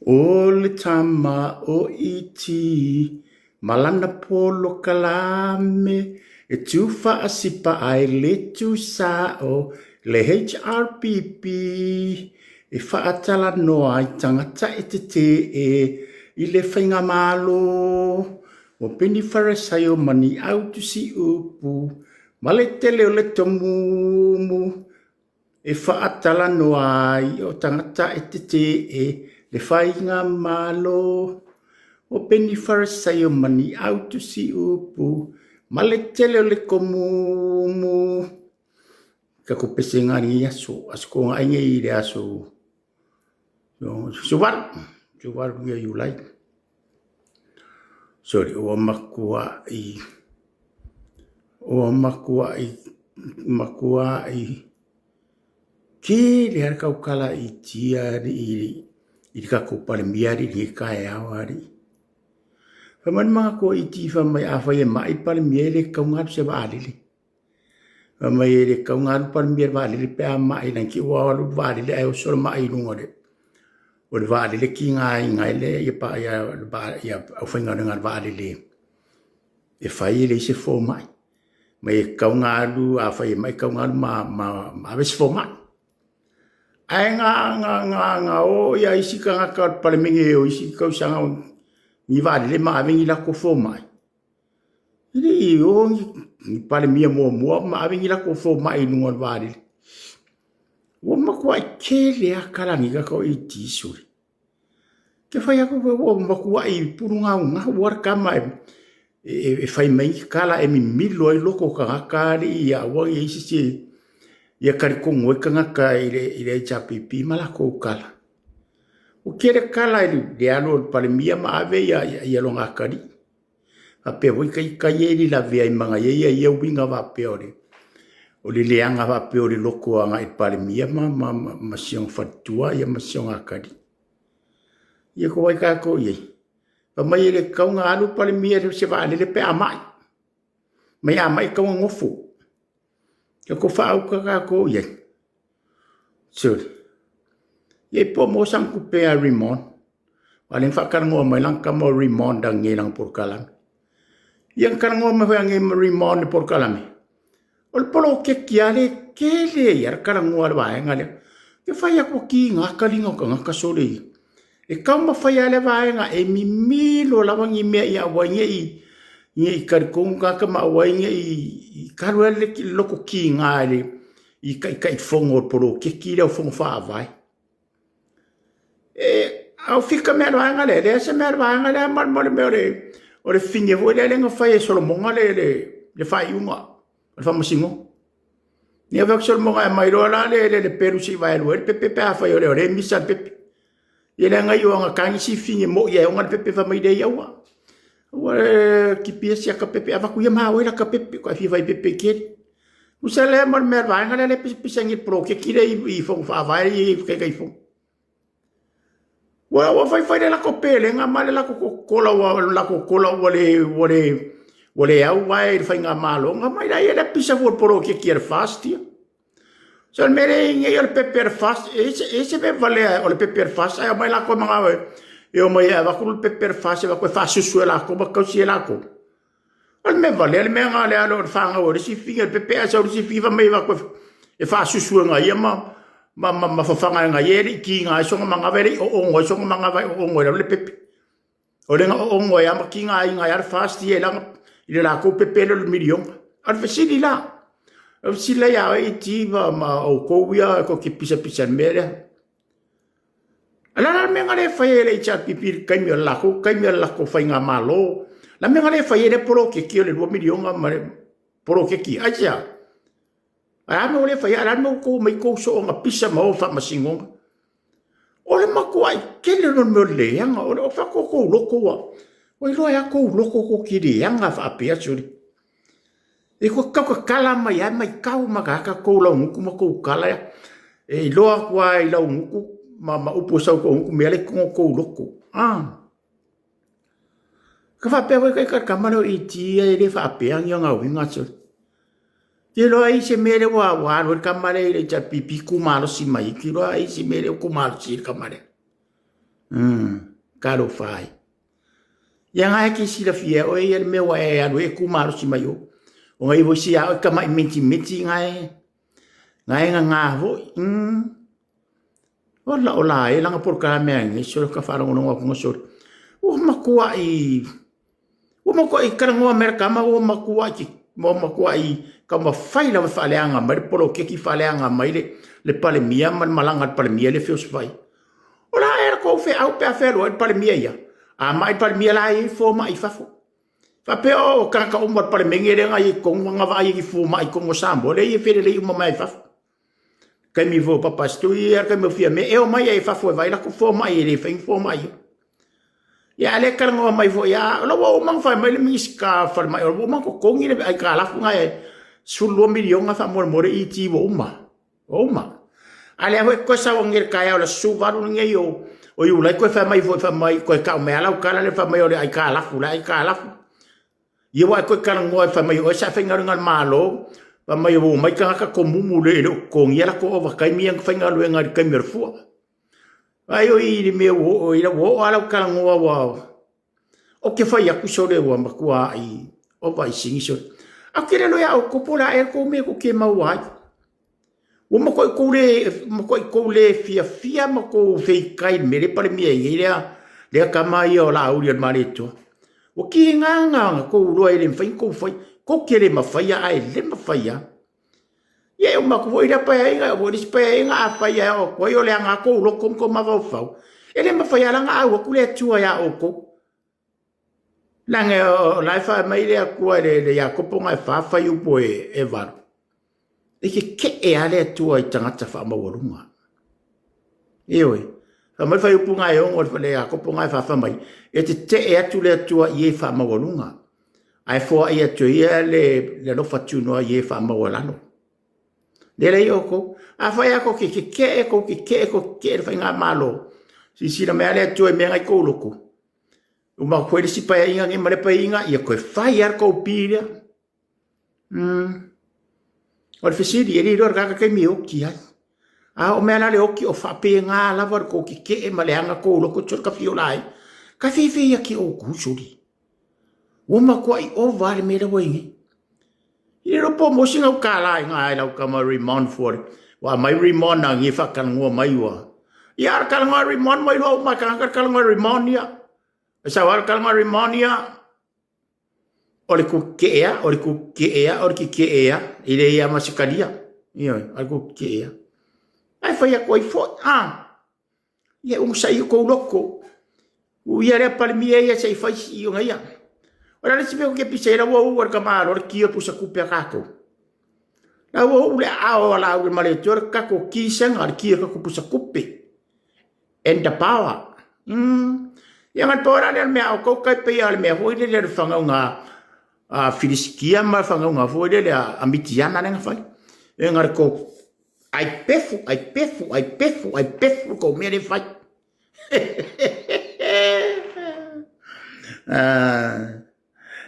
O le tama o Iti ma lana polokalame e tuufaasipa ai le tusao le HRPP e faatalanoa ai tagata e tetee i le faigamalo. Ua peni Farisaio ma ni au tusi upu ma le tele o le tomumu e faatalanoa ai o tagata e tetee le faigamalo. Ua peni Farisaio ma ni au tusi upu ma le tele o le tomumu. Ka ko pese ngā ni aso, aso ko ngā inge i le aso. Suvalu, suvalu ia Iulai. Sorry, ua makuaʻi, ua makuaʻi, makuaʻi tele lava le taukala i tia alii i le tatou Palemia alii i lenei taeao alii. Fai mai le matou iti fai mai afai e mai le Palemia e le tatau ona alu i se vaalele. Fai mai e le tatau ona alu le Palemia i le vaalele pe a mai leaga te i ua alu le vaalele ae oso le mai i luga o le vaalele tigaina ai lea le aufaigaluega a le vaalele e fai e leai se fomai. Ma e tatau ona alu afai e mai e tatau ona alu ma ave se fomai. Ae na o isi tagata o le Palemene o isi tausaga ni vaalele ma ave ni latou fomai. E le i o ni Palemia muamua ma ave ni latou fomai i luga o le vaalele. Ua matuai tele lava tala a nei tagata o AD sole. Ke fai atu ua matuai pulugaugau lava le tama e fai mai ni tala e mimilo ai loko o tagata alii ia aua ne i i ai se isi ia talitonu ai tagata i le HRPP ma latou tala. Ua tele tala i le alu o le Palemia ma ave ia lona atalii. Faapea foi ita ia e le lavea ai ma ia ia uiga faapea o le o le leaga faapea o le loto agai i le Palemia ma si ona faletua ma si ona atalii. Ia ko ai tatou i ai, fai mai e le tatau ona alu le Palemia i se vaalele pe a mai. Mai a mai e tatau ona nofo. Ia ko faauta tatou i ai. Sure. Ia po mo sang kupe a Rimon. A leng faatalanoa mai lana tama o Rimon ange lana polokalame. Ia na talanoa mai foi ange ma Rimon le polokalame. O le poloketi lava le tele ia le talanoa a le vaega lea. E fai atu ki ngā talinga o tagata sole ia. E taumafai lava le vaega e mimilo lava ni mea ia aua ai ne i ne i talitonu tagata ma aua ai ne i alu ai le loto kiga i le i Taitaifono o le poloketi lea o Fono Faavae. E au fika mea le vaega lea, leai se mea le vaega lea ma le mea o le fine foi lea na fai e Solomoga le faaiuga o le faamasinoga. Ia fai atu Solomoga e aumai loa la le pelu se i vaelua ai le pepe pe afai o lea e misa le pepe. Ia leaga i o ana tagi si fine moi e ona le pepe fai mai leai aua. Aua e tipi e siaka pepe avatu ia ma oe la ka pepe ko e fia fai pepe keri. Usa lea mo le mea vaega lea le pisapisa ngi poloketi lea i Fono Faavae i Taitaifono. Ua ua faifai le lako pelega ma le lako kola ua lako kola ua le ua le ua le au ae i le faigamalo na mai la ia le pisa fua poloketi a le FAST ia. So le mea lea i nei o le pepe a le FAST e i se mea valea o le pepe a le FAST ae omai latou e manao e omai e avatu le pepe a le FAST e avatu e faasusu e latou ma tausi e latou. O le mea valea le mea na le alo o le fanau o le isi fia le pepe ae sau le isi fia fai mai e avatu e faasusu e gaia ma ma ma ma fafaga e gaia e le i kiga ai sona manava e le i oogo ai sona manava e oogo ai lava le pepe. O le na oogo ai lava ma kiga ai gaia le FAST ia i lana i le latou pepe lea o le miliona. A o le fesili la, o le fesili la ia oe iti ma ma outou ia tou te pisapisa i le mea lea. O le a la le mea na le fai ai e le HRPP i le taimi o le latou taimi o le latou faigamalo? O le a le mea na le fai ai lea poloketi o le $2 miliona ma le poloketi? Aisea? O le a le mea ua le fai ai? A o le a le mea ua outou omai tou soona pisa ma o i faamasinoga? O le matuai tele o le mea o le leaga, o le fai atu o tou loto ua, ua iloa e a tou loto tou te leaga faapea sole. E ko tau tatala mai ai maitau ma tagata tou laugutu ma tou tala ia. E iloa atu lava i laugutu ma ma upu e sau i tou gutu mea la e i totonu o tou loto. Ah. Ka faapea foi kai ka tama lea o ET ia e le faapea ni ona uiga sole. Ke iloa ai se mea lea ua ua alu ai le tama lea i le HRPP ku malosi mai, ke iloa ai se mea lea ua ku malosi ai le tama lea. Talofa e. Ia nga e ke silafia oe ia le mea ua e alu e ku malosi mai o. O ngai voi si a oe kama'i miti miti nga e nga e nga foi. Ola ola e langa polokalame a nge solo ka faalogologo atu nga solo. Ua matuai ua matuai talanoa mai le tama ua matuai ua matuai taumafai lava e faaleaga mai le poloketi faaleaga mai le le Palemia ma le malaga a le Palemia le feosofai. O la ea le tou feau pe a fealuai le Palemia ia? A mai le Palemia la e i ai fomai i fafo. Faapea o tagata uma o le Palemene lea na i ai i totonu na vaai i fomai i totonu o Samoa lea e felelei uma mai i fafo. Taimi foi o Papa Stui ia taimi o Fiame e omai ai fafo e vaai latou fomai e le fai ni fomai. Ia a le talanoa mai foi a o la ua uma ona fai mai le Minisita o Falemai ua uma ona totogi le aitalafu na e 12 miliona faamolemole ET ua uma. Ua uma. A lea foi toe sau nei i le taeao le aso 18 lenei o o Iulai toe fai mai foi fai mai toe tau mai lava lau tala lea fai mai o le aitalafu le aitalafu. Ia ua e toe talanoa fai mai o oe sa e faigaluega i le Malo, fai mai ua omai tagata tomumu le e le o totogia latou ovataimi ia na faigaluega i le taimi o le fua. Ai oi i le mea ua oo i ua oo lava lau talanoa ua ou te fai atu sole ua matuai ova i sini sole. Ae ou te le iloa ia outou po o le a ea le tou mea tou te maua ai. Ua matuai tou le, matuai tou le fiafia ma tou feitai i le mea lea e palemia ai nei lea, lea tama ia o Laauli o le Malietoa. Ua tiga ona tou iloa e le mafai ona tou fai, tou te le mafaia ae le mafai lava. Ia e uma atu foi lea paeaiga, e oo foi i le isi paeaiga afai e oo atu ai o leaga lava tou loto ma tou mafaufau, e le mafai lava la ona au atu le Atua ia outou. Leaga o la e fai mai le Atua i le Iakopo na e fa fuaiupu e 8. E tetee lava le Atua i tagata faamaualuga. Ioe. Fai mai le fuaiupu na e 6 o le Iakopo na e fa fai mai, e tetee atu le Atua i e faamaualuga, ae foai atu e ia le alofa tunoa i e faamaualalo. Lea la i outou. Afai lava tou te tetee, tou tetee, tou tetee i le faigamalo, silasila mai lava le Atua i mea na i tou loto, uma atu foi le isi paeaiga nei ma le paeaiga, ia toe fai lava le tou pi lea. O le fesili, e le iloa e le tagata taimi e oti ai. A oo mai la le oti, o faapena lava le tou tetee ma leaga tou loto sole ka fia ola ai. Ka feifei ia ki outou sole. Ua matuai ova le mea lea ua i ai nei. I le iloa po o maua sina au kālā i gā i lau tama Raymond for ua aumai Raymond a ngia faatalanoa mai ua. Ia a talanoa Raymond mai loa uma tagata talanoa Raymond ia. E sau a talanoa Raymond ia. O le kukeʻe o le kukeʻe o le kekeʻe a i le ia ma se talia. Ioe, o le kukeʻe. Ae fai atu ai foi, ah. Ia onosai i kou loko. Ua ia lea Palemia ia se i fai si ona ia. O le a le isi mea ou te pisa ai la ua uu e le tamaloa le ki o le pusa tupe a tatou. La ua uu le aao a Laauli Malietoa le tatou ki sega le ki o le tatou pusa tupe. And the power. Ia ma le power la lea o le mea a outou tai pei lava o le mea foi lele o le fagauga a Filisitia ma le fagauga foi lele a Mitiana lea na fai. E na le tou ai pefu, ai pefu, ai pefu, ai pefu kou mea lea fai.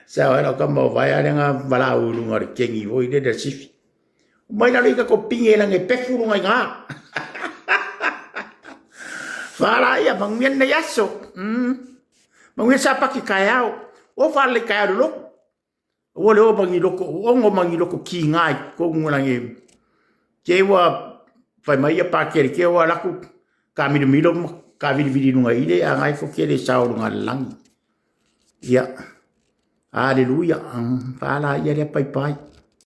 Sa o lau kama o vai ale nga valau i lunga o le kengi foi le le sifi. Mai lalo i ka pinge lange pefu lunga i ngā. Whala ia, manuia nei aso. Manuia sa paki kaeao. O whala i kaeao le loku. Ua le o mangi loko, o ongo mangi loko ki ngā i kongu lange. Ke ua whai mai ia pākere, ke ua laku ka milomilo ma ka vilivili lunga i le a ngai ko ke le sao lunga le langi. Ia, aleluia, whala ia lea pai pai.